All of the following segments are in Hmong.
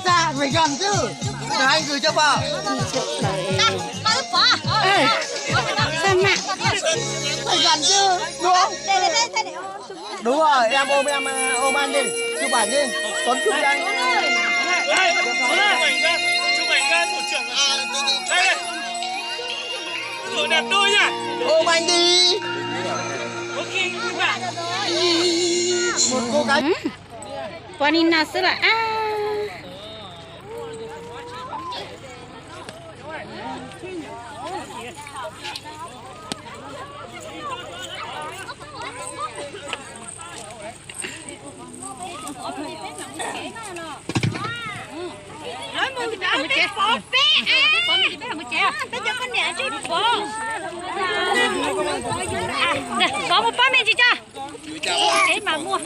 Xa, phải gần chứ. Phải hai người cho vợ. Xa mạ. Phải gần chứ. Đúng không? Đúng rồi, em ôm em, ôm anh đi. Chụp ảnh đi. Tuấn chụp cho anh. Đây, đây. Chụp ảnh, chụp ảnh, chụp ảnh, thủ trưởng. Đây, đây. Ôm anh đi. Một cô gái. Pom ni no xwb las a. Kov mus pob me ntsis tso. Peb mas muaj.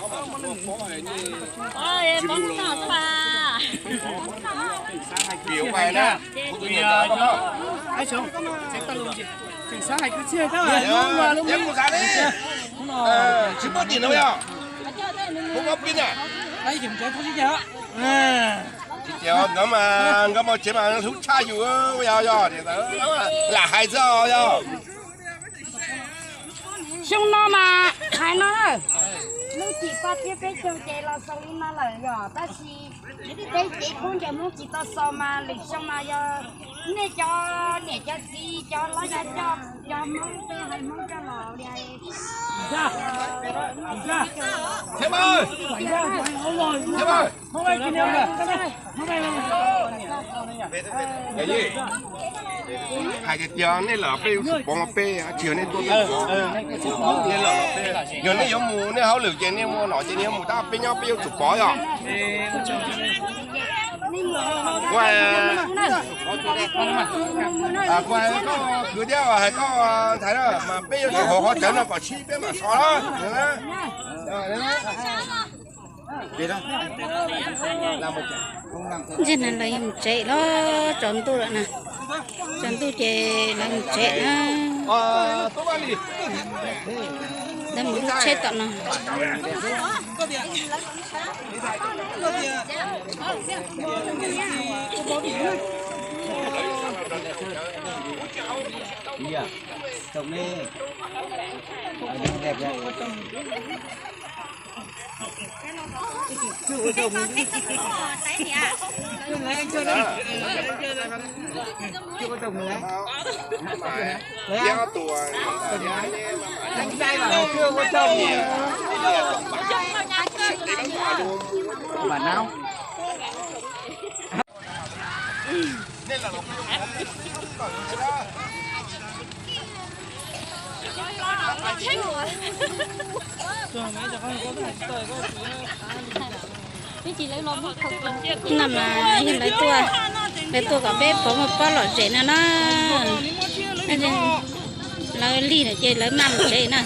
Tsis muaj dim no yog. Nkawd mas, nkawd mas tsev mas hlub tshaj yus, yog, yog, lam hais txog yog. Xyoo no mas hais no na, lub tsis paj thiab peb caug ces los xaus li no lawm yom, tab sis peb cev khaub ncaws Hmoob tsis tau xaus mas lwm xyoo mas yog nej cov niam cov txiv cov laus cov coj cov Hmoob tej hais Hmoob coj los li. Hais tias tias nej lawm peb yuav tsum pov peb, tsis yog nej tuaj peb pov. Yog nej yuav mus nej hauj lwm ces nej mus no ces nej yuav mus tab, peb nyob peb yuav tsum pov yom. Kuv hais koj kwv thiab hais koj ntxhais na, mas peb yuav tsum hauv qhov cawv no kom sib peb mam so na. Ntawm no lawv yuav mus tsev los tsaus ntuj lawm na. Tsaus ntuj ces lawv mus tsev na. Lawv mus lub tsheb tom no. No mas yog lawv tuaj, lawv tuaj kom peb pov muaj pob lom zem no na. Lawv lig lawm ces lawv maj mus tsev na.